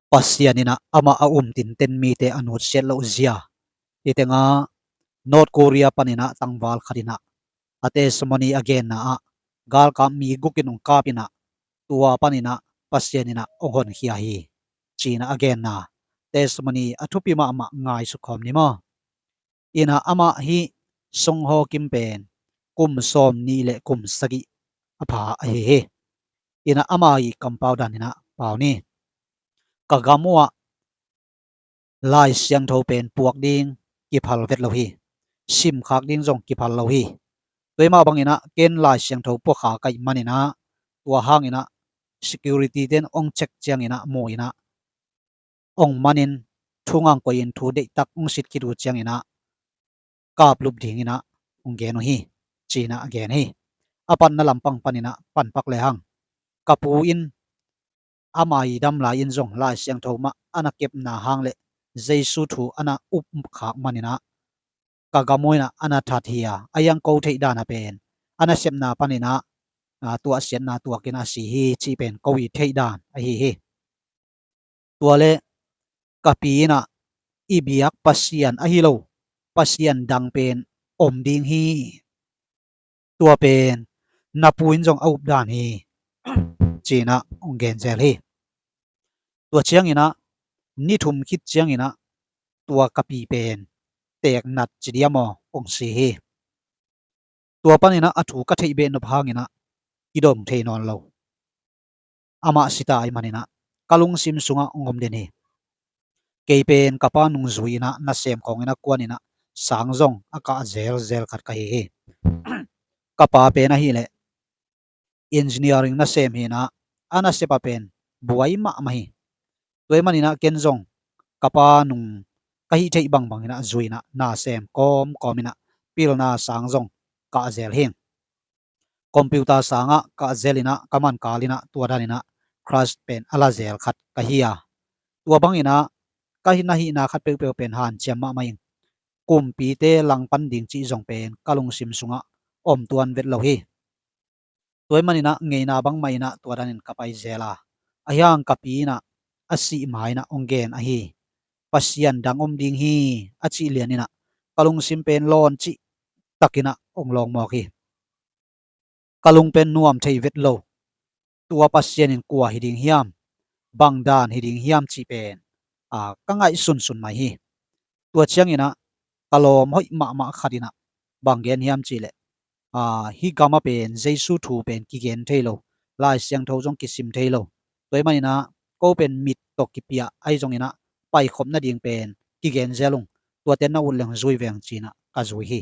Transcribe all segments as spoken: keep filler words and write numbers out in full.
Pasian in ah amah a um tinten mite a nutsiat loh zia. Hi tengah North Korea panin ah tangval khat in ah a testimony a genna ah galkap mi guk in hong kap in ah tua panin ah Pasian in ah hong honkhia hi, ci-in ah a genna testimony a thupi mahmah ngaihsut khawm ni maw. In ah amah hih Song Ho Kim pen kum sawmnih le kum sagih a pha ahi hi. In ah amah ii kampau dan in ah pau ni. Ka gam uh ah Lai Siangtho pen puak ding kiphal vet lo hi. Simkhak ding zong kiphal lo hi. Tua mah bangin ah ken Lai Siangtho puakhak ahih manin ah tua hangin ah security ten hong check ciangin ah mu in ah hong manin thu ngang koih in thu deihtak hong sit khit uh ciangin ah kaplup dingin ah hong gen uh hi, ci-in ah a gen hi. A panna lampang panin ah panpak lehang ka pu in ama ii dam lai-in zong Lai Siangtho mah a na kepna hang le Jesu thu a na upkhak manin ah ka gam uh in ah a na that hi a, a hiang ko theih dan a pen a nasepna panin ah tuahsiatna tuakin a si hi cih pen ko ii theih dan ahi hi. Tua le ka pi in ah i biak Pasian ahi lo pasian dang pen om ding hi. Tua pen na pu in zong a up dan hi, ci-in ah hong gen zel hi. Tua ciangin ah ni thum khit ciangin ah tua ka pi pen teeknat ci diam aw hong si hi. Tua panin ah a thu ka theih behnop hangin ah kidong thei nawn lo. Amah si ta ahih manin ah ka lungsim sungah hong om den hi. Kei pen ka pa nungzui in ah nasem khawng in ah kuan in ah sang zong a kah zelzel khat ka hi hi. Ka pa pen ahih leh engineering nasem hi in ah a nasep a pen buai mahmah hi. Tua ahih manin ah ken zong ka pa nung ka hih theih bangbang in ah zui in ah nasem kawmkawm in ah pilna sang zong kah zel hi. Computer sangah kah zel in ah ka man kal in ah tua dan in ah crush pen a la zel khat ka hi a, tua bangin ah ka hih na hihna khat peuhpeuh pen hanciam mahmah ing. Kumpite langpan ding cih zong pen ka lungsim sungah om tuan vet lo hi. Tua ahih manin ah ngeina bangmah in ah tua dan in ka pai zel a, ahi hang ka pi in ah a sih ma in ah hong gen ahi. Pasian dang om ding hi a cih lian in ah ka lungsim pen lawncih takin ah hong lawng mawk hi. Ka lung pen nuam thei vet lo. Tua Pasian in kua hi ding hiam, bang dan hi ding hiam cih pen ka ngaihsunsun mai hi. Tua ciangin ah ka lawm hoih mahmah khat in ah bang gen hiam cih leh, hih gam a pen Jesu thu pen kigen thei lo, Lai Siangtho zong kisim thei lo. Tua ahih manin ah ko pen mit tawh kipiah ahi zongin ah paikhop nading pen kigen zel ung. Tuate na ut leng zui veng ci-in ah ka zui hi.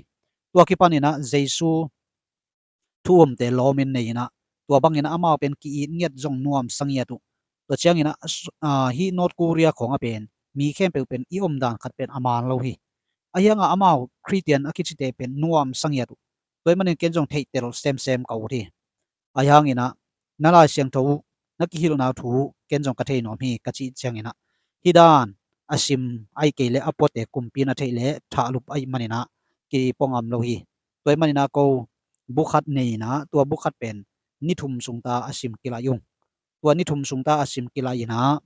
Tua kipanin ah Jesu thu umte lawmin nei in ah tua bangin ah amau pen ki-it ngiat zong nuamsa ngiat uh. Tua ciangin ah hih North Korea khawng a pen mi khempeuh pen i omdan khat pen a man lo hi. Ahi hangah amau Khristian a kicite pen nuamsa ngiat uh. Tua ahih manin ken zong theihtel semsem ka ut hi. Ahi hangin ah na Lai Siangtho uh, na kihilhna uh thu uh ken zong ka thei nuam hi ka cih ciangin ah hih dan a sim ahih kei leh a puate kumpi in a theih leh thahlup ahih manin ah kipua ngam lo hi. Tua ahih manin ah ko bu khat nei in ah tua bu khat pen ni thum sung ta a sim kilaih ung. Tua ni thum sung ta a sim kilaih in ah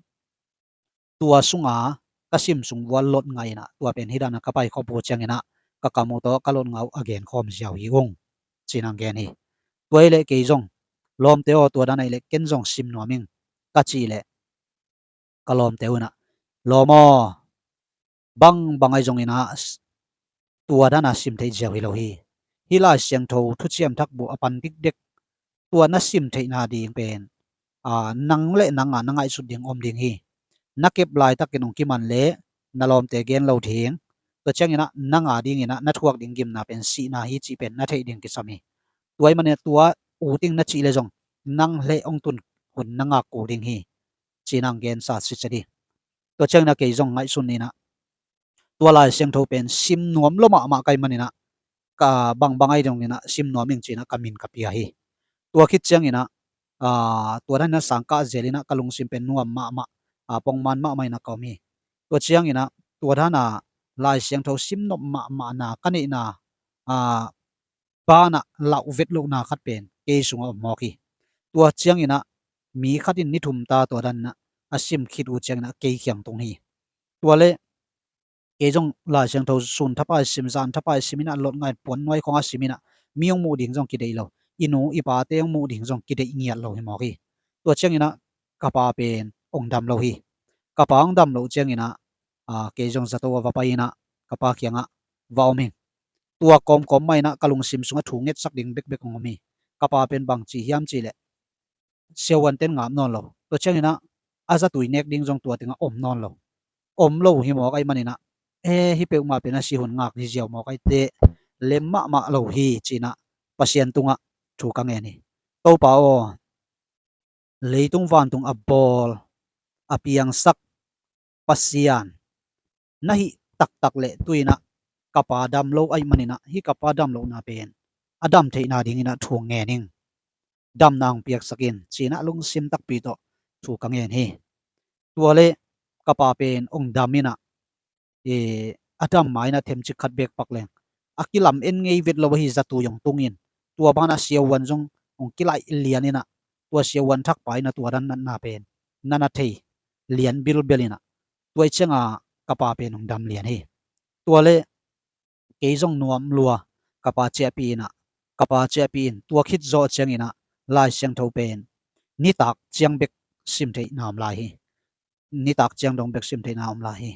tua sunga ka sim sung vual lot ngaih in ah tua pen hih dan a ka paikhop uh ciangin ah ka kam uh tawh ka lot ngah uh a genkhawm ziau hi ung, ci-in ah gen hi. Tua ahih leh kei zong lawmte aw, tua dan ahih leh ken zong sim nuam ing ka cih leh ka lawmte uh in ah lawm aw, bangbang ahi zongin ah tua dan a sim theih ziau hi lo hi. Hih Lai Siangtho Thuciam Thak bu a pan dikdek tua na sim theihna ding pen nang le nang a na ngaihsut ding om ding hi. Na kep laitakin hong kiman leh na lawmte gen lo ding. Tua ciangin ah nang a dingin ah na thuak ding gimna pen sihna hi cih pen na theih ding kisam hi. Tua ahih manin ah tua ut ing na cih leh zong nang leh hong tun hun na ngak kul ding hi, ci-in ah hong gensa sitset hi. Tua ciangin ah kei zong ngaihsun in ah tua Lai Siangtho pen sim nuam lua mahmah ka hih manin ah ka bangbang ahi zongin ah sim nuam ing ci-in ah ka min ka pia hi. Tua khit ciangin ah tua dan in ah sang kah zel in ah ka lungsim pen nuam mahmah, pongman mahmah in ah ka om hi. Tua ciangin ah tua dan a Lai Siangtho sim nop mahmahna ka neihna banah lauh vet lohna khat pen kei sungah om mawk hi. Tua ciangin ah mi khat in ni thum ta tua dan in ah a sim khit uh ciangin ah kei kiang tung hi. Tua le kei zong Lai Siangtho sun thapai sim, zan thapai sim in ah, lot ngai puan nuai khong a sim in ah, mi hong muh ding zong kideih lo, i nu i pate hong muh ding zong kideih ngiat lo hi mawk hi. Tua ciangin ah ka pa pen hong dam lo hi. Ka pa hong dam loh ciangin ah, a, kei zong zato a va pai in ah ka pa kiangah va om hi. Tua kawmkawm mah in ah ka lungsim sungah thu ngetsak ding bekbek hong om hi. Ka pa pen bang ci hiam cih leh, siavuan ten ngap nawn lo. Tua ciangin ah a zatui nek ding zong tua tengah om nawn lo. Om lo hi mawk ahih manin ah, e, hih peuhmah pen a si hun ngak hi ziau mawk ahih teh, lem mahmah lo hi ci-in ah Pasian tungah thu ka ngen hi. Topa aw, leitung vantung a bawl, a piangsak Pasian na hih taktak leh tu-in ah ka pa dam lo ahih manin ah, hih ka pa dam lohna pen a dam theihna dingin ah thu ngen ing, damna hong piaksak in ci-in ah lungsim takpi tawh thu ka ngen hi. Tua le ka pa pen hong dam in ah, e, a dam ma-in ah themcik khat beek pak leng a kilam en ngei vet lo ahi, zatui hong tung in, tua banah siavuan zong hong kilaih lian in ah, tua siavuan thakpa in ah tua dan natna pen na na thei lian bilbel in ah, tua ih ciangah ka pa pen hong dam lian hi. Tua le kei zong nuam lua, ka pa ciahpih in ah, ka pa ciahpih in, tua khit zawh ciangin ah Lai Siangtho pen nitak ciang bek sim theihna om lai hi. Nitak ciang dong bek sim theihna om lai hi.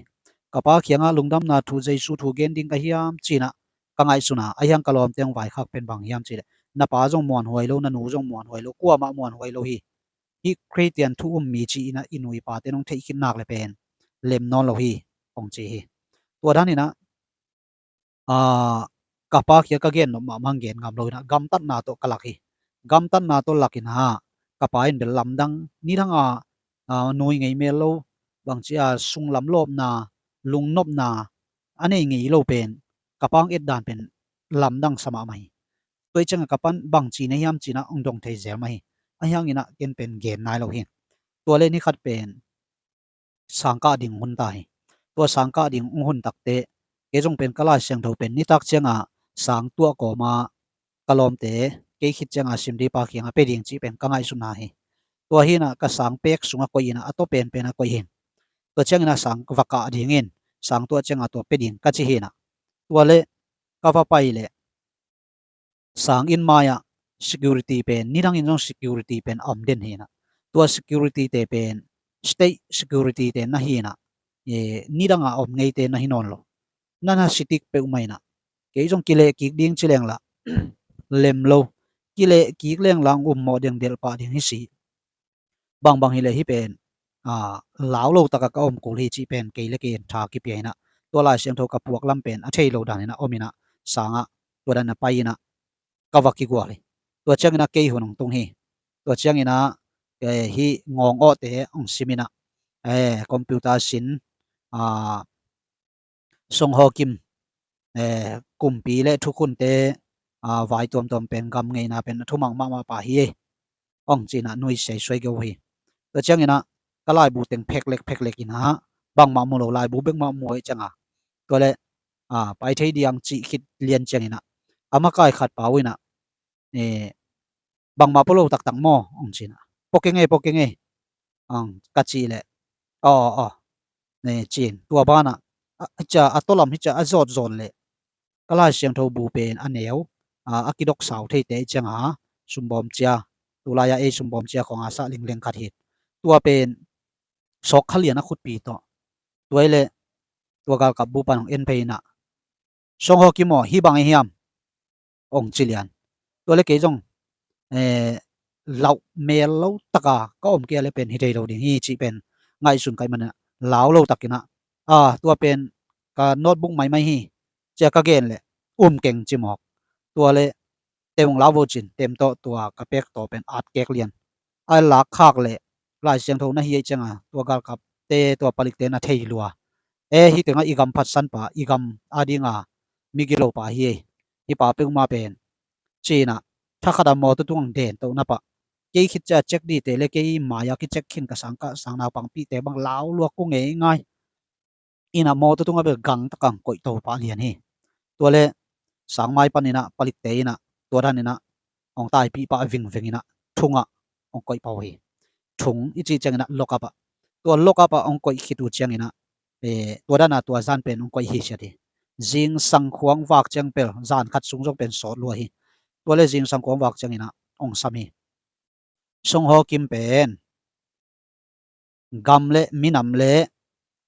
Ka pa kiangah lungdamna thu, Jesu thu gen ding ka hiam ci-in ah ka ngaihsun a, ahi hang ka lawmte hong vaikhak pen bang hiam cih leh, na pa zong muanhuai lo, na nu zong muanhuai lo, kuamah muanhuai lo hi. Hih Khristian thu um mi ci-in ah i nu i pate in hong theih khit nak leh pen lem nawn lo hi, hong ci hi. Tua dan in ah, a, ka pa kiang ka gen nop mahmah hang gen ngam lo in ah, gamtatna tawh ka lak hi. Gamtatna tawh lak in ah, ka pa in bel lamdang, nidang a, a, nui ngei mel lo, bangci a sunglam lawpna, lungnopna a nei ngei lo pen ka pa hong et dan pen lamdang sa mahmah hi. Tua ih ciangah ka pa in bangci na hiam ci-in ah hong dong thei zel mah hi. Ahi hangin ah ken pen gen nai lo hi. Tua le ni khat pen sang kah ding hun ta hi. Tua sang kah ding hun takteh kei zong pen ka Lai Siangtho pen nitak ciangah sang tuah kawm a, ka lawmte kei khit ciangah sim ding pa kiangah pia ding cih pen ka ngaihsutna hi. Tua hi in ah ka sang pek sungah koih in ah, a tawh penpen ah koih hi. Tua ciangin ah sang va kah dingin, sang tuah ciangah tua pia ding ka ci hi in ah, tua le ka va pai leh sang inn mai-ah security pen, nidangin zong security pen a om den hi in ah, tua security te pen state security te na hi in ah, e, nidangah a om ngeite na hi nawn lo. Na na si tik peuhmah in ah, kei zong kileh kik ding ci leng lah lem lo, kileh kik leng lah hong um mawh deng, delh pah ding hi si. Bangbang hi leh hih pen, a, lau lo takah ka om kul hi cih pen kei le kei in tha kipia in ah, tua Lai Siangtho ka puak lam pen a thei lo dan in ah om in ah, sangah tua dan in ah pai in ah ka va kigual hi. Tua ciangin ah kei hun hong tung hi. Tua ciangin ah, e, hih ngawng awhte hong sim in ah, e, computer sin, a, Song Haw Kim, e, kumpi le thukhunte, a, vai tuamtuam pen, gam ngeina pen a thuman mahmah pa hi e, hong ci in ah nuisiai suai geu hi. Tua ciangin ah ka laibu teng pheklek pheklek in ah, bangmah mu lo, laibu bek mah mu ahih ciangah, tua le, a, pai thei diam cih khit lian ciangin ah, a makai khat pa uh in ah, e, bangmah pua lo taktak maw, hong ci in ah, pua keng e, pua keng e, hong ka cih leh, aw, aw, aw, e, ci in, tua banah, a, hici a, a tawlam hici a, a zawt zawt leh ka Lai Siangtho bu pen a neu, a, a kidok sau theite ahih ciangah sumbawm cia, tulai-ah ei sumbawm cia khawng a sah lengleng khat hi. Tua pen sawk kha lian a khutpi tawh. Tua hi leh tua galkap bupa'n hong en phei in ah, Song Haw Kim aw, hih bang ahi hiam, hong ci lian. Tua le kei zong, e, lauh mel lo taka ka om kei a le pen hi thei lo ding hi cih pen ngaihsun ka hih manin ah, lau lo takin ah, a, tua pen ka notebook maimai hi, ci-a ka gen leh um keng ci mawk. Tua le, tem hong lau vo cin, tem tawh tua ka pek tawh pen at kek lian. A lak khak leh Lai Siangtho na hi ahih ciangah tua galkapte, tua palikte na thei lua. E, hih tengah i gam phatsanpa, i gam adinga migilo pa hi e, hih pa peuhmah pen, ci in ah, thakhat a mawtaw tungah den to na pah, kei khit ciang a check dingte le kei mai-ah kicheck khin ka sang, ka sang naupangpihte bang lau lua, ku ngeingai in ah, mawtaw tungah bel gang takah hong koih to pah lian hi. Tua le sang mai panin ah palikte in ah tua dan in ah hong taipih pah vingveng in ah, thungah hong koih pah uh hi. Thung i cih ciangin ah lock up ah. tua lokap ah hong koih khit uh ciangin ah, eh, tua dan a tua zan pen hong koih hi siat hi. Zingsang khuang vak ciang pel zan khat sung zong pen sawt lua hi. Tua le zingsang khuang vak ciangin ah hong sam hi. Song Haw Kim pen gam le minam le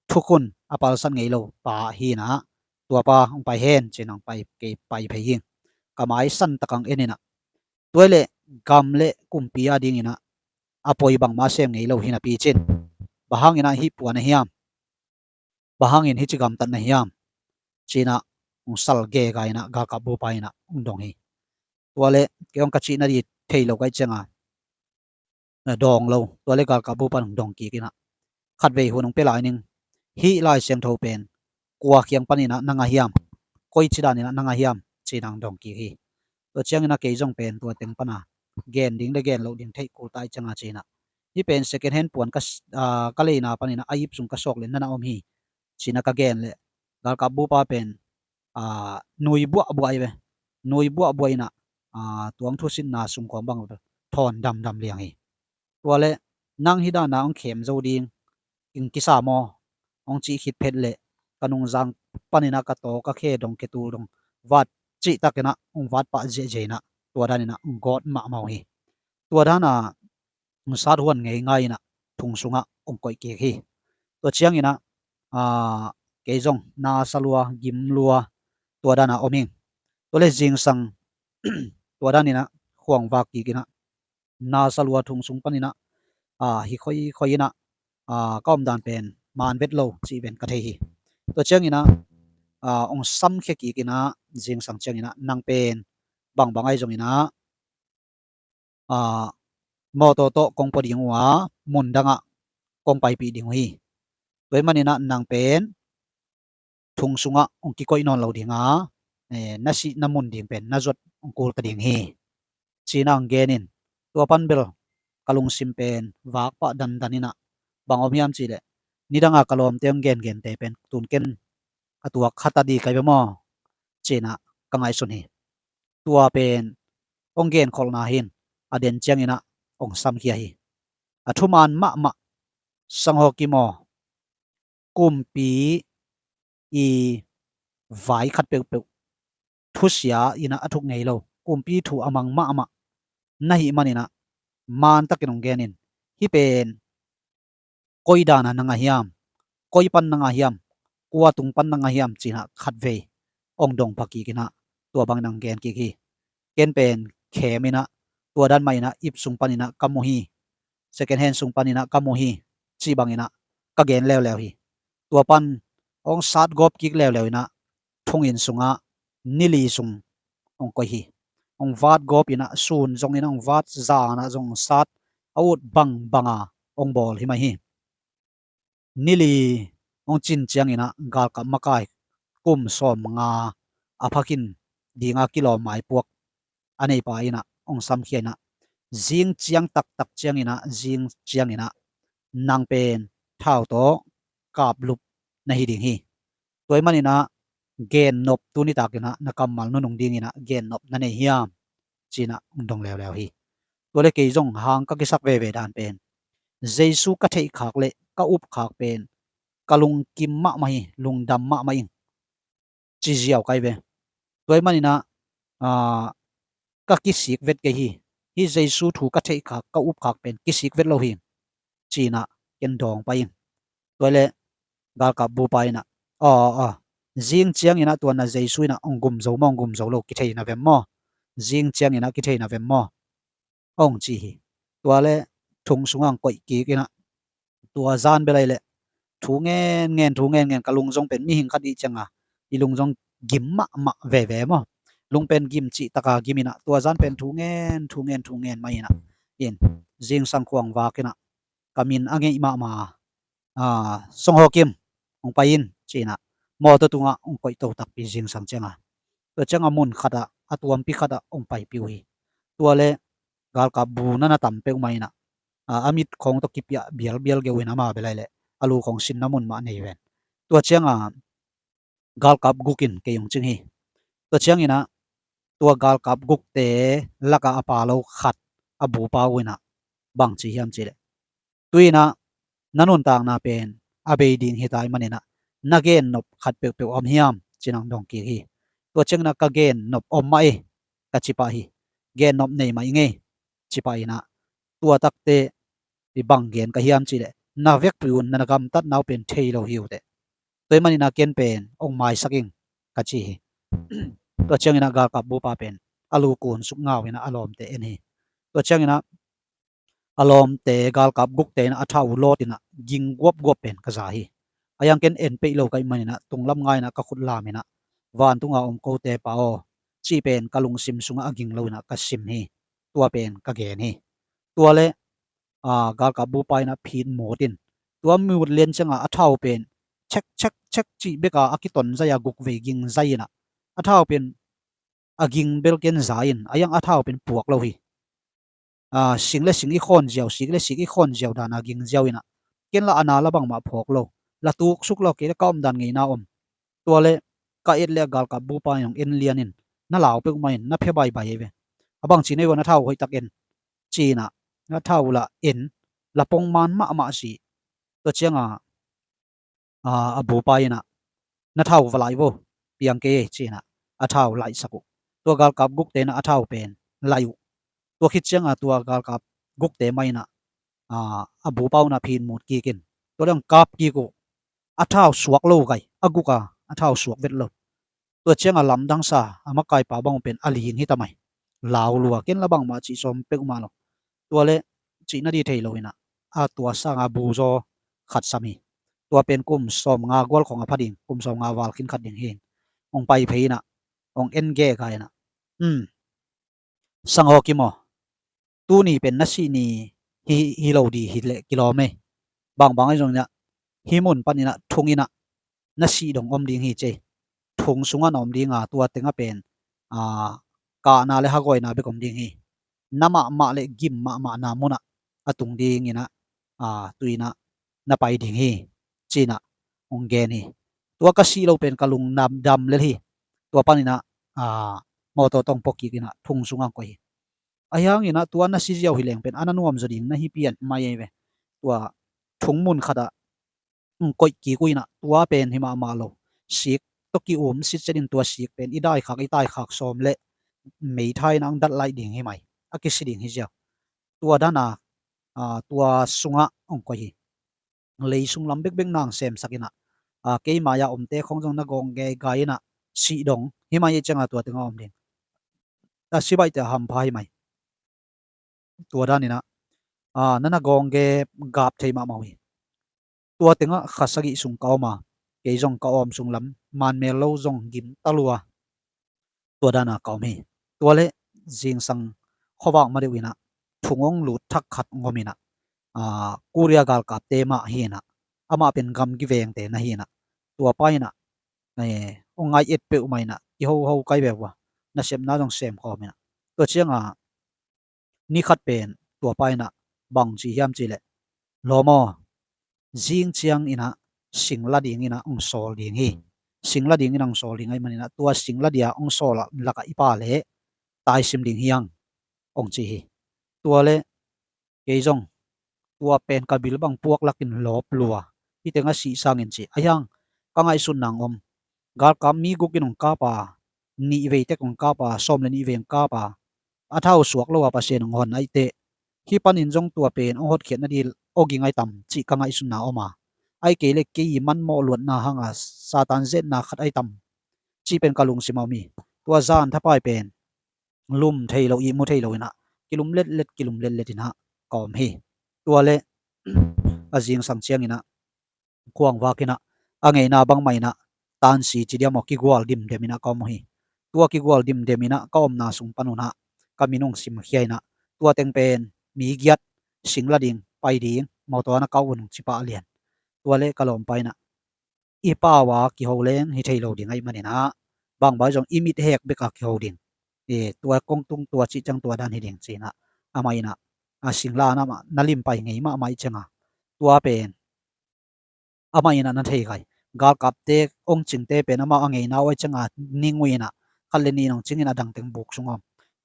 thukhun a palsat ngei lo pa hi in ah, tua pa hong pai hen ci-in ah hong pai, kei pai phei hi. Ka mai san tak hong en in ah, tua le gam le kumpi a dingin ah a poi bangmah sem ngei lo hi napi cin, bang hangin ah hih puan a hiam, bang hangin hih ci gamtat na hiam ci-in ah hong sal gega in ah galkap bupa in ah hong dong hi. Tua le kei hong ka cihna di thei lo ka hih ciang a, eh, dawng lo. Tua le galkap bupa in hong dong kik in ah, khatvei hun hong pia lai ning, hih Lai Siangtho pen kua kiang panin ah na ngah hiam, koici danin ah na ngah hiam ci-in ah hong dong kik hi. Tua ciangin ah kei zong pen tua teng pan a gen ding le gen loh ding theih kul ta ahih ciang a ci-in ah, hih pen second hand puan ka s-, ah, ka leina panin ah a ip sung ka suak le na na om hi ci-in ah ka gen le, galkap bupa pen, ah, nui buahbuah hi ve. Nui buahbuah in ah, ah, tua hong thusitna sung khuang bang thawn damdam liang hi. Tua le nang hih dan a hong khem zo ding ing kisa maw, hong cih khit phet le ka nungzang panin ah ka taw, ka khe dong, khe tul dong vat cih takin ah hong vat pah ziahziah in ah, tua danin ah hong gawt mahmah uh hi. Tua dan a hong sat huan ngeingai in ah thong sungah hong koih kik hi. Tua ciangin ah, ah, kei zong na sa lua, gim lua, tua dan a om ing. Tua le zingsang tua danin ah khuang vak kik in ah, na sa lua, thong sung panin ah, ah, hi khoikhoi in ah, ah, ka omdan pen man vet lo cih pen ka thei hi. Tua ciangin ah, ah, hong samkhia kik in ah, zingsang ciangin ah, nang pen bangbang ahi zongin ah, ah, mawtaw tawh kong pua ding uh a, mun dangah kong paipih ding uh hi. Tua ahih manin ah nang pen thong sungah hong kikoih nawn lo ding a, eh, na sihna mun ding pen na zuat hong kul ta ding hi ci-in ah hong gen in, tua pan bel ka lungsim pen vak pah dandan in ah, bang om hiam cih leh, nidang a ka lawmte hong gengente pen tun ken ka tuak kha ta ding ka hi ve maw ci-in ah ka ngaihsun hi. Tua pen hong genkholhna hi in, a den ciangin ah hong samkhia hi. A thuman mahmah, Song Haw Kim aw, kumpi i vai khat peuhpeuh thusia in ah a thuk ngei lo, kumpi thu a mang mahmah na hih manin ah, man takin hong gen in, hih pen koi dan a na ngah hiam, koi pan na ngah hiam, kua tung pan na ngah hiam ci-in ah khatvei hong dong pah kik in ah, tua bangin ah hong gen kik hi. Ken pen khem in ah, tua dan mah in ah ip sung panin ah ka mu hi, second hand sung panin ah ka mu hi cih bangin ah ka gen leuleu hi. Tua pan hong sat gawp kik leuleu in ah, thonginn sungah ni li sung hong koih hi. Hong vat gawp in ah, sun zongin ah hong vat, zan ah zong hong sat, a ut bangbang a hong bawl hi mai hi. Ni li hong cin ciangin ah, galkap makai kum sawmnga a pha khin ding a kilawm maipuak a neipa in ah hong samkhia in ah, zing ciang taktak ciangin ah, zing ciangin ah, nang pen thau tawh kaplup na hi ding hi. Tua ahih manin ah, gennop tuni takin ah na kammal nunung dingin ah gennop na nei hiam ci-in ah hong dong leuleu hi. Tua le kei zong hang ka kisak veve dan pen, Jesu ka theih khak le ka up khak pen ka lungkim mahmah hi, lungdam mahmah ing ci ziau ka hi ve. Tua ahih manin ah, ah, ka kisik vet kei hi. Hih Jesu thu ka theih khak, ka up khak pen kisik vet lo hi ci-in ah ken dawng pah ing. Tua le galkap bupa in ah, aw, aw, zing ciangin ah tua na Jesu in ah hong gum zo maw, hong gum zo lo kithei na vem maw? Zing ciangin ah kithei na vem maw? Hong ci hi. Tua le thong sungah hong koih kik in ah, tua zan bel ahih leh thu ngen ngen, thu ngen ngen, ka lung zong pen mihing khat i hih ciang a i lung zong gim mahmah veve maw. Lung pen gim cih tak a gim in ah, tua zan pen thu ngen, thu ngen, thu ngen mah in ah, in, zingsang khuang vak in ah, ka min a ngeih mahmah a, ah, Song Haw Kim, hong pai in ci-in ah, mawtaw tungah hong koih to takpi zingsang ciang a. Tua ciang a mun khat ah, a tuampi khat ah hong paipih uh hi. Tua le galkap bu na na tam peuhmah in ah, ah, a mit khawng tawh kipiah bialbial geu in, ama bel ahih leh a lu khawng sinna mun mah nei ven. Tua ciang a galkap guk in kei hong cing hi. Tua ciangin ah, tua galkap gukte lakah a pha lo khat, a bupa uh in ah bang ci hiam cih leh, tu-in ah na nuntakna pen a bei ding hi ta ahih manin ah, na gennop khat peuhpeuh om hiam ci-in ah hong dong kik hi. Tua ciangin ah ka gennop om mah ei ka ci pah hi. Gennop nei mah ing ei ci pah in ah, tua takte i bang gen ka hiam cih leh, na vekpi un na gamtatna uh pen thei lo hi uh teh. Tua ahih manin ah ken pen hong maisak ing ka ci hi. Tua ciangin ah galkap bupa pen a lu kunsuk ngau in ah a lawmte en hi. Tua ciangin ah a lawmte galkap gukte in ah a thau lawt in ah ging guapguap pen ka za hi. Ahi hang ken en peih lo ka hih manin ah tunglam ngai in ah ka khut lam in ah, "Vantunga om kote Pa aw," cih pen ka lungsim sungah a ging lo in ah ka sim hi. Tua pen ka gen hi. Tua leh, aa, galkap bupa in ah phit mut in, tua mut lian ciangah a thau pen chek chek chek cih bek a a kiton zai a guk vei ging zai in ah, a thau pen a ging bel ken za in, ahi hang a thau pen puak lo hi. Aa, sing le sing i khawn ziau, sik le sik i khawn ziau dan a ging ziau in ah, ken lah a na lah bangmah phawk lo, la tuksuk lo, kei leh ka omdan ngeina om. Tua leh ka et leh galkap bupa in hong en lian in, "Na lau peuhmah in, na phia baibai ei ve. A bangci na hi uh a, na thau hoihtak en," ci in ah, na thau lah en, la pongman mahmah si. Tua ciangah, aa, a bupa in ah, "Na thau va laih vo, piang kei ei," ci in ah a thau laihsak uh. Tua galkap gukte in ah a thau pen laih uh. Tua khit ciangah tua galkap gukte mah in ah, aa, a bupa un ah phit mut kik in, tua leh hong kap kik uh. A thau suak lo gai, a guk a, a thau suak vet lo. Tua ciangah lamdang sa a makaipa bang uh pen a ling hi ta mai. Lau lua, ken lah bangmah cih sawm peuhmah lo. Tua leh cihna ding thei lo in ah, a tua sangah bu zaw khat sam hi. Tua pen kum sawmnga gual khawng a pha ding, kum sawmnga val khin khat ding hi. Hong pai phei in ah, hong en gega in ah, "Hmm, Sang Haw Kim aw, tuni pen na sih ni hi, hi lo ding hi leh kilawm ei. Bangbang ahi zongin ah, hih mun panin ah thung in ah na sih dong om ding hi," ci. "Thung sungah na om ding a, tua tengah pen, aa, kahna le hagawina bek om ding hi. Na mahmah le gim mahmahna munah a tung dingin ah, aa, tu-in ah na pai ding hi," ci in ah hong gen hi. Tua ka sih loh pen ka lung dam, dam lel hi. Tua panin ah, aa, mawtaw tawh hong pua kik in ah thung sungah hong koih hi. Ahi hangin ah tua na si ziau hi leng pen a na nuam zaw ding na hi pian mai ei ve. Tua thung mun khat ah hong koih kik uh in ah, tua pen hi mahmah lo, sik tawh ki-um sitset in, tua sik pen i daikhak, i taikhak sawm le meithai in ah hong dat laih ding hi mai. A kisi ding hi ziau. Tua dan a, aa, tua sungah hong koih hi. Lei sung lam bekbek na hong semsak in ah, aa, kei mai-a omte khawng zong na gawng gega in ah sih dong hi mai ei, ciangah tua tengah om ding. A sibaihte a hampha hi mai. Tua dan in ah, aa, na na gawng ge gap thei mahmah uh hi. Tua tengah kha sagih sung ka om a, kei zong ka awm sung lam manmel lo zong gim ta lua. Tua dan a ka om hi. Tua leh zingsang khuavak ma deuh in ah thung hong lut thak khat hong om in ah, aa, Korea galkapte mah hi in ah, amah pen gamgi vengte na hi in ah, tua pa in ah, eh, hong ngai et peuhmah in ah, kihoho kai ve ua, nasepna zong sem khawm in ah. Tua ciangah ni khat pen tua pa in ah bang ci hiam cih leh, "Lawm aw, zing ciangin ah singla dingin ah hong sawl ding hi. Singla dingin ah hong sawl ding ahih manin ah, tua singla dia hong sawl lakah i pa leh taisim ding hi hang," hong ci hi. Tua leh kei zong tua pen ka bil bang puak lakin lawp lua, hih tengah sih sangin ci. Ahi hang ka ngaihsutna hong om. Galkap mi guk in hong kap a, nih vei tek hong kap a, sawm le nih vei hong kap a, a thau suak lo a Pasian hong hon ahih teh, hih panin zong tua pen hong hotkhiat nading awging ahi tam cih ka ngaihsutna om a, ahih kei leh kei i manmawh luatna hang a Satan zetna khat ahi tam cih pen ka lungsim a om hi. Tua zan thapai pen lum thei lo, ihmu thei lo in ah, kilum letlet, kilum letlet in ah ka om hi. Tua leh a zingsang ciangin ah khuang vak in ah, a ngeina bangmah in ah tansi ci diam aw, kigual dimdem in ah ka om uh hi. Tua kigual dimdem in ah ka omna sung pan un ah ka min hong simkhia in ah, tua teng pen mi giat singla ding, pai ding, mawtaw ah na kah un hong ci pah lian. Tua leh ka lawmpa in ah, "I pau a kiho leng hi thei lo ding ahih manin ah, bangbang zong i mit hek bek a kiho ding. Eh, tua kong tung tua cih ciang tua dan hi ding," ci in ah, amah in ah, a singla na mah na lim pai ngei mahmah ahih ciangah, tua pen amah in ah na thei gai. Galkapte, hong cingte pen amah a ngeina uh ahih ciangah ning uh in ah, khat le nih in hong cing in, a dang teng buk sungah om.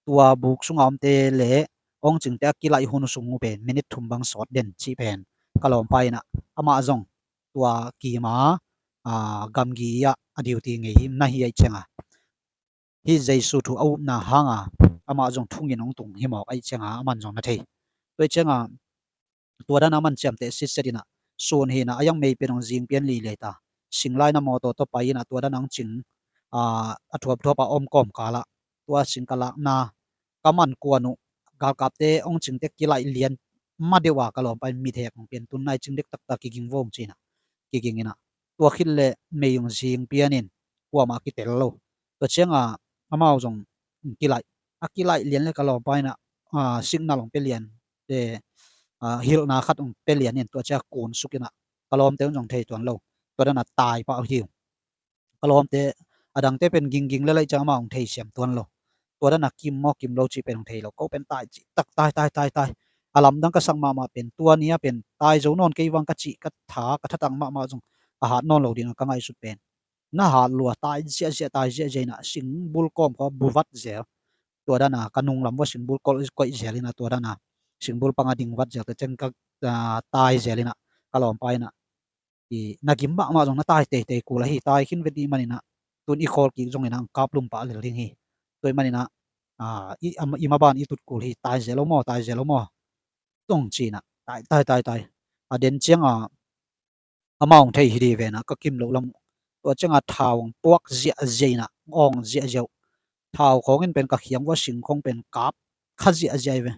Tua buk sungah omte leh hong cingte a kilaih hun uh sung uh pen minit thum bang sawt den cih pen ka lawmpa in ah amah zong tua kima, aa, gamgi ah a duty ngei hi na hi ahih ciangin, hih Jesu thu a upna hangin amah zong thungin hong tung hi mawk ahih ciangin aman zong na thei. Tua ahih ciangin tua dan a man ciamteh sitset in ah, sun hi in ah, a yang mei pen hong zing pian lilei ta. Sing lai in ah mawtaw tawh pai in ah tua dan a hong cing, aa, a thuapthuap a om kawmkal ah tua sing ka lakna ka man kuan uh, galkapte hong cingte kilaih lian ma deuh a ka lawmpa in mithek hong pian, tun nai cing dek taktak, kiging vo hong ci in ah, kiging in ah, tua khit leh mei hong zing pian in kuamah kitel lo. Tua ciangin amau zong kilaih, a kilaih lian leh ka lawmpa in ah, aa, signal hong pia lian, te, aa, hilhna khat hong pia lian in tua ciang kun suk in ah ka lawmte un zong thei tuan lo. Tua dan a tai pah uh hi. Ka lawmte, a dangte pen gingging lel ahih ciang amau hong theisiam tuan lo. Tua dan a kim maw kim lo cih pen hong thei lo. Ko pen tai cih tak, tai, tai, tai, tai. A lamdang ka sak mahmah pen tua ni a pen tai zo nawn kei vang ka cih, ka tha, ka thatang mahmah zong a hat nawn lo ding a ka ngaihsut pen, na hat lua, tai ziahziah, tai ziahziah in ah sing bul kawm kawm buvat zel. Tua dan a ka nunglam vua sing bul koih, koih zel in ah tua dan a sing bul pang a ding vat zel. Tua ciang ka, aa, tai zel in ah ka lawmpa in ah, i, na gim mahmah zong na tai teitei kul ahi, tai khin ve dih man in ah, tun i khawl kik zong in ah hong kap lum pah lel ding hi. Tua ahih man in ah, aa, i, am, i maban i tut kul hi, tai zel lo maw, tai zel lo maw, tung ci in ah, tai, tai, tai, tai. A den ciangin amau hong thei hi dih ve in ah ka kim loh lam uh. Tua ciangin thau hong puak ziahziah in ah, awng ziahziah uh. Thau khawng in pen ka khiang vua sing khawng pen kap kha ziahziah hi ve.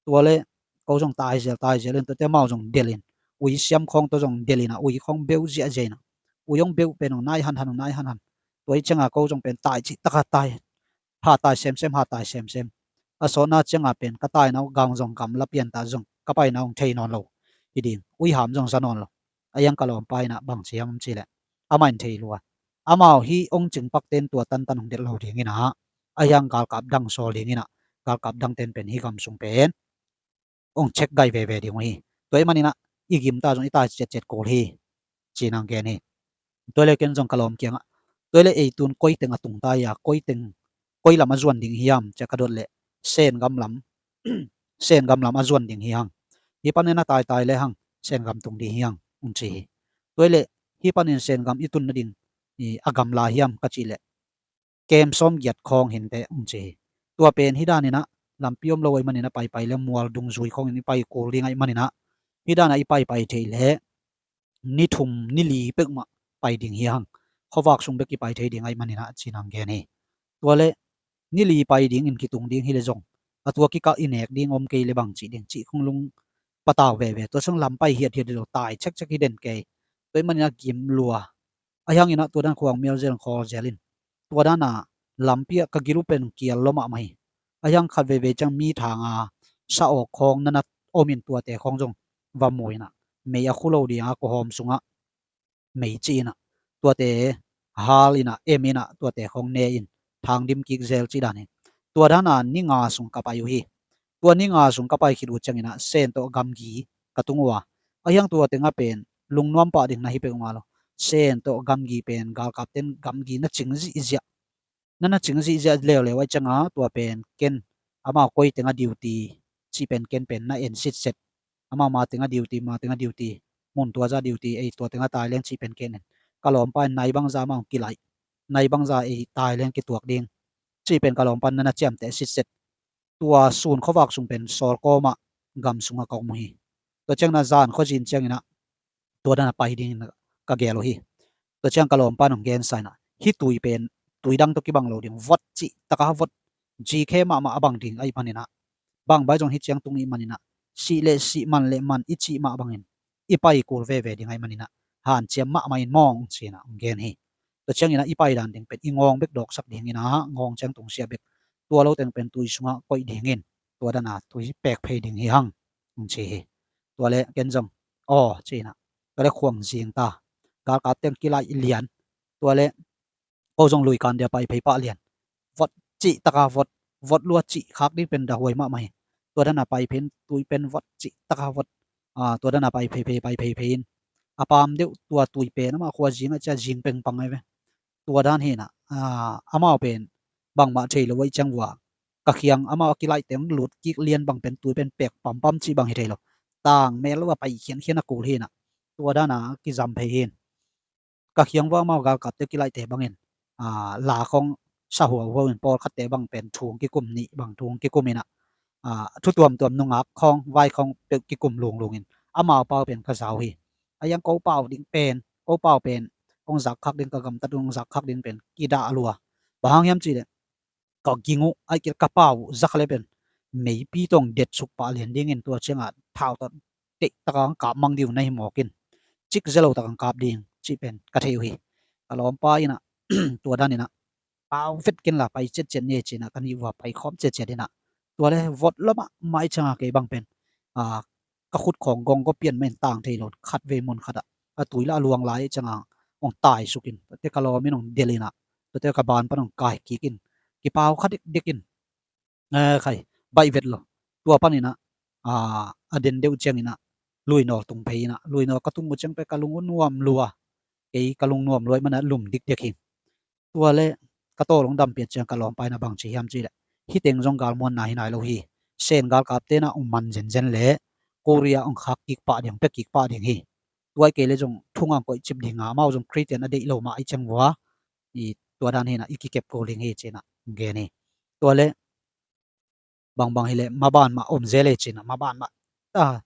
Tua leh ko zong tai zel, tai zel in, tuate amau zong delh in, ui siam khawng tawh zong delh in ah, ui khawng beuh ziahziah in ah, ui hong beuh pen hong nai hanhan, hong nai hanhan. Tua ahih ciangin ko zong pen tai cih tak a tai, hat tai semsem, hat tai semsem. A sawtna ciangin pen ka taina uh gam zong gamla pian ta, zong ka paina uh hong thei nawn lo hi ding, uiham zong za nawn lo. A yang ka lawmpa in ah bang ci hiam cih leh, amah in thei lua. Amau hih hong cing pakte in tua tantan hong delh lo ding in ah, a yang galkap dang sawl ding in ah, galkap dangte in pen hih gam sung pen hong check gai veve ding uh hi. Tua ahih man in ah i gim ta zong i tai ciatciat kul hi, ci-in ah hong gen hi. Tua leh ken zong ka lawm kiangah, tua leh ei tun koi teng a tung ta hia, koi teng, koi lam a zuan ding hiam, ci-a ka dot leh, Sen gam lam, Sen gam lam a zuan ding hi hang. Hih panin a taitai lehang Sen gam tung ding hi hang, hong ci hi. Tua leh hih panin Sen gam i tun nading, i, a gamla hiam ka cih leh, kem sawmgiat khawng hi inteh, hong ci hi. Tua pen hih dan in ah lampi om lo ahih man in ah paipai leh mual dungzui khawngin i pai kul ding ahih man in ah, hih dan a i paipai theih leh ni thum ni li peuhmah pai ding hi hang. Khuavak sung bek i pai thei ding ahih man in ah, ci-in ah hong gen hi. Tua leh ni li pai dingin kitung ding hi leh zong, a tua kikal i nek ding om kei leh bang cih ding cih khong lung patau veve. Tua ciang lam pai hiathiat hi lo, tai cekcek hi den kei. Tua ahih man in ah gim lua. Ahi hangin ah tua dan khuang mial zel, khawl zel in, tua dan a lampi ah ka gil uh pen kial lua mahmah hi. Ahi hang khat veivei ciang mi thang a sa awk khawng na na om in, tuate khawng zong va mu in ah, mei a khu lo ding a kawhawm sungah mei cih in ah, tuate hal in ah, em in ah, tuate khawng ne in, thang dim kik zel cih dan hi. Tua dan a ni nga sung ka pai uh hi. Tua ni nga sung ka pai khit uh ciangin ah Sen tawh gamgi ka tung uh a, ahi hang tua teng ah pen lungnuam pah ding na hi peuhmah lo. Sen tawh gamgi pen galkapten gamgi na cing zihziah, na na cing zihziah leuleu ahih ciangin tua pen ken, amau koi teng a duty cih pen ken pen na en sitset. Amau ma teng a duty, ma teng a duty, mun tua zah duty, ei tua teng a tai leng cih pen ken en. Ka lawmpa in nai bangzah amau kilaih, nai bangzah ei tai leng kituak ding cih pen ka lawmpa in na na ciamteh sitset. Tua sun khuavak sung pen sawl kawmah gam sungah ka om uh hi. Tua ciang na zan khuazin ciangin ah tua dan a pai dingin ka gel uh hi. Tua ciang ka lawmpa in hong gensa in ah, hih tui pen tui dang tawh kibang lo ding, vot cih taka vot, zikhe mahmah a bang ding ahih man in ah, bang bai zong hih ciang tung ahih man in ah, sih leh sih, man leh man i cih mah bangin i pai kul veve ding ahih man in ah, hanciam mahmah in maw, hong ci in ah hong gen hi. Tua ciangin ah i pai dan ding pen i ngawng bek dawksak dingin ah, ngawng ciang tungsiah bek, tua lo teng pen tui sungah koih dingin, tua dan a tui pek phei ding hi hang, hong ci hi. Tua leh ken zong, aw, ci in ah, tua leh khuang zing ta. Galkapten kilaih lian. Tua leh ko zong lui kan dia pai phei pah lian. Vot cih taka vot, vot lua cih khak ding pen dahuai mahmah hi. Tua dan a pai phei in, tui pen vot cih taka vot. Aa, tua dan a pai phei phei, pai phei phei in, a pam deuh tua tui pen amah khuazing ah ciah zing pengpang ahi ve. Tua dan hi in ah, aa, amau pen bangmah thei lo ahih ciang vua, ka khiang amau a kilaih teng lut kik lian bang pen tui pen pek pampam cih bang hi thei lo. tang mel lo a pai khiankhian a kul hi inah, tua dan a kizam phei hi in. Ka khiang vua amau galkapte kilaihte bangin, aa, la khong sa huauhuau in, pawlkhatte bang pen thu hong kikum, nih bang thu hong kikum inah, aa, thu tuamtuam nungak khong vai khong peuh kikum lunglung in, amau pau pen ka zau hi. A iang ko pau ding pen, ko pau pen hong zak khak ding, ka gamtat hong zak khak ding pen kidah lua. Bang hang hiam cih leh ka ging uh, ahih kei leh ka pau uh za kha leh pen meipi tawh hong detsuk pah lian dingin, tua ciangah thau tawh deihtak a hong kap mang ding uh na hi mawk in, cik ze lo tak a hong kap ding cih pen ka thei uh hi. Ka lawmpa inah tua dan inah, pau vet ken la, pai ciatciat ni ci inah, ka nih vua pai khawm ciatciat inah, tua leh vot lua mahmah ih ciangah kei bang pen, aa, ka khut khawng gawng gawpian mah in tang thei lo in, khatvei mun khatah a tui lah a luang lai ih ciangah hong taisuk in, tuate ka lawm in hong delh inah, tuate ka ban pan hong kai kik in, kipau kha dekdek in, eh, khai, baih vet lo. Tua pan inah, aa, a den deuh ciang inah luinawl tung phei inah, luinawl ka tung uh ciang pen ka lung uh nuam lua, kei ka lung nuam lua ih manah lum dikdek hi. Tua leh ka tawl hong dam piat ciang ka lawmpa inah bang ci hiam cih leh, hih teng zong galmuanna hi nai lo hi. Sen galkapte inah hong man zenzen leh Korea hong khak kik pah ding, pia kik pah ding hi. Tua ih kei leh zong thu ngang koih cip ding a, amau zong Khristian a deih lo mah ih ciang vua, ih tua dan hi inah i kikep kul ding hi ci inah hong gen hi. Tua leh bangbang hi leh maban mah om zel e ci inah, maban mah, ah,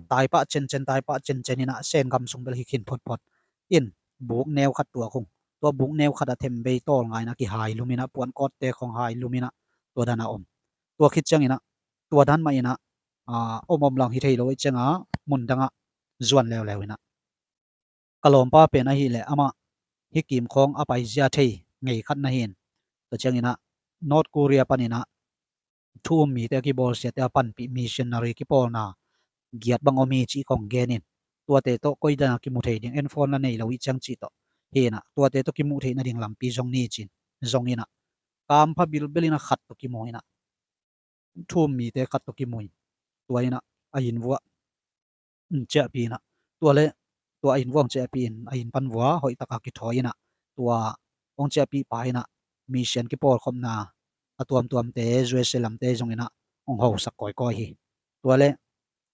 taipah cencen, taipah cencen inah, Sen gam sung bel hi khin photphot in, buk neu khat tuak ung. Tua buk neu khat ah themvei tawl ngai inah kihailum inah, puan kawtte khong hailum inah, tua dan a om. Tua khit ciang inah, tua dan mah inah, ah, om om lang hi thei lo ih ciangah mun dangah zuan leuleu inah, ka lawmpa pen ahih leh amah hih kim khawng a paizia thei ngei khat na hi in. Tua ciang inah North Korea pan inah thu um mite a kibawlsiate a panpih missionary kipawlna giat bang om hi cih khong gen in. Tuate tawh koi dan a kimu thei ding, en phone la nei lo ih ciang cih tawh hi inah, tuate tawh kimuh theih nading lampi zong ni ci in, zong inah, kampha bilbel inah khat tawh kimu inah, thu um mite khat tawh kimu in, tua inah a inn vuah hong ciahpih inah, tua leh tua a inn vuah hong ciahpih in, a inn pan vua hoih tak a kithawi inah, tua hong ciahpih pa inah mission kipawlkhopna a tuamtuamte, U S A lamte zong inah hong hosak kawikawi hi. Tua leh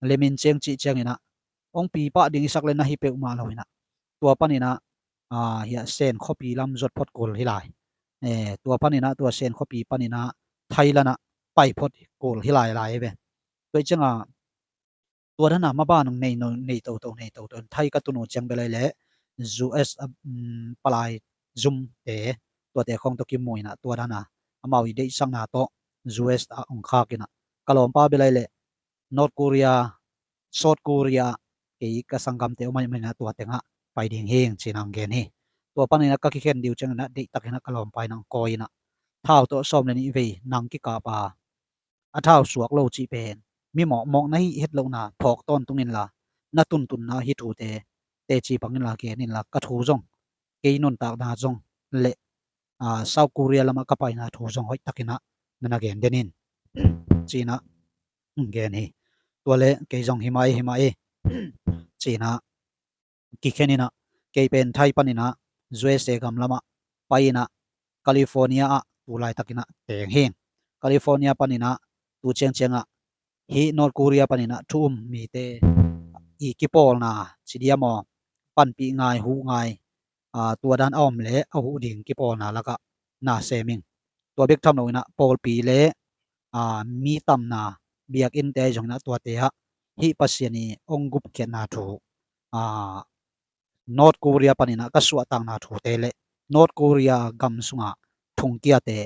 lemin ciang cih ciang inah hong pi pah ding i sak leh na hi peuhmah lo inah, tua pan inah, ah, hiah Sen khuapi lam zuat phot kul hi lai. Eh, tua pan inah, tua Sen khuapi pan inah Thailand ah pai phot kul hi lai lai ve. Tua ih ciangah tua dan a maban hong nei no, nei toto, nei toto in, Thai ka tun uh ciang bel ahih leh U S, um, palai zumte, tuate khong tawh kimu inah, tua dan a amau i deihsakna tawh U S ah hong khak inah, ka lawmpa bel ahih leh North Korea, South Korea, kei ka sanggamte om ahih manin ah tua tengah pai ding hing ci-in ah hong gen hi. Tua panin ah ka kikhen ding uh ciangin ah deihtakin ah ka lawmpa in ah hong kawi in ah, thau tawh sawm le nih vei nang kikap a, a thau suak lo cih pen mi mawkmawk na hih het lohna phawk tawntung inla, na tuntunna hih thute teci pang inla, gen inla, ka thu zong, kei nuntakna zong le, aa, South Korea lamah ka paina thu zong hoihtakin ah na na gen den in, ci-in ah hong gen hi. Tua leh kei zong hi mah e, hi mah e, ci-in ah kikhen in ah, kei pen Thai panin ah U S A gam lamah pai in ah, California ah tu laitakin ah teng hi. California panin ah tu ciangciang ah hih North Korea panin ah thu um mite i kipawlna ci diam aw, panpih ngai, huh ngai, aa, tua dan a om leh a huh ding kipawlna lakah na sem ing. Tua bek tham loin ah pawlpi le, aa, mi tamna biakinnte ahi zongin ah tuate ah hih Pasian i hong gupkhiatna thu, aa, North Korea panin ah ka suahtakna thute le North Korea gam sungah thongkiate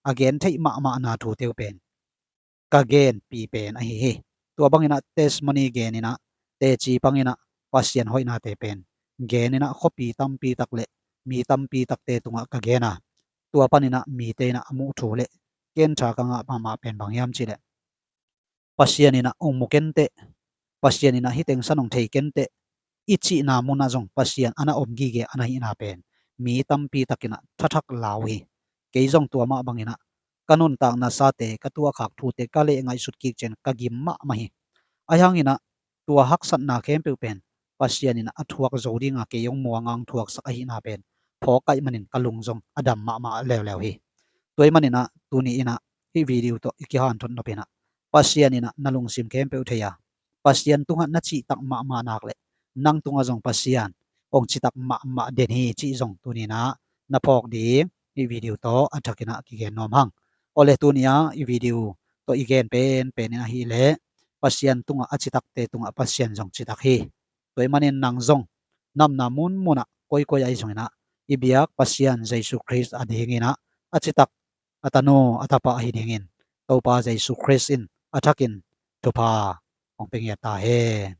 a gen theih mahmahna thute uh pen ka genpih pen ahi hi. Tua bangin ah testimony gen in ah, teci pang in ah Pasian hoihnate pen gen in ah, khuapi tampi tak le mi tampi takte tungah ka gen a, tua panin ah mite in ah a muh thu le ken tha ka ngah mahmah pen bang hiam cih leh, Pasian in ah hong mu kenteh, Pasian in ah hih teng san hong thei kenteh, i cihna munah zong Pasian a na om gige a na hihna pen mi tampi takin ah thathak lau hi. Kei zong tua mah bangin ah ka nuntak nasate, ka tuahkhak thute ka leh ngaihsut kik ciang ka gim mahmah hi. Ahi hangin ah tua haksatna khempeuh pen Pasian in ah a thuak zo dinga kei hong muang a hong thuaksak ahihna pen phawk ka hih manin ka lung zong a dam mahmah leuleu hi. Tua ahih manin ah tuni in ah hih video tawh i kihanthawn nop in ah, Pasian in ah na lungsim khempeuh thei a, Pasian tungah na cihtak mahmah nak le nang tungah zong Pasian hong citak mahmah den hi cih zong tuninah na phawk ding i video tawh a thakinah kigen nuam hang. Awle tunia i video tawh i gen penpenin ahileh Pasian tungah a citakte tungah Pasian zong citak hi. Tua ih manin nang zong namna munmunah koikoi ahi zonginah i biak Pasian Jesu Khrist a dinginah a citak a tanu a tapa ahi dingin Topa Jesu Khrist in a thakin thupha hong pia ngiat ta hen.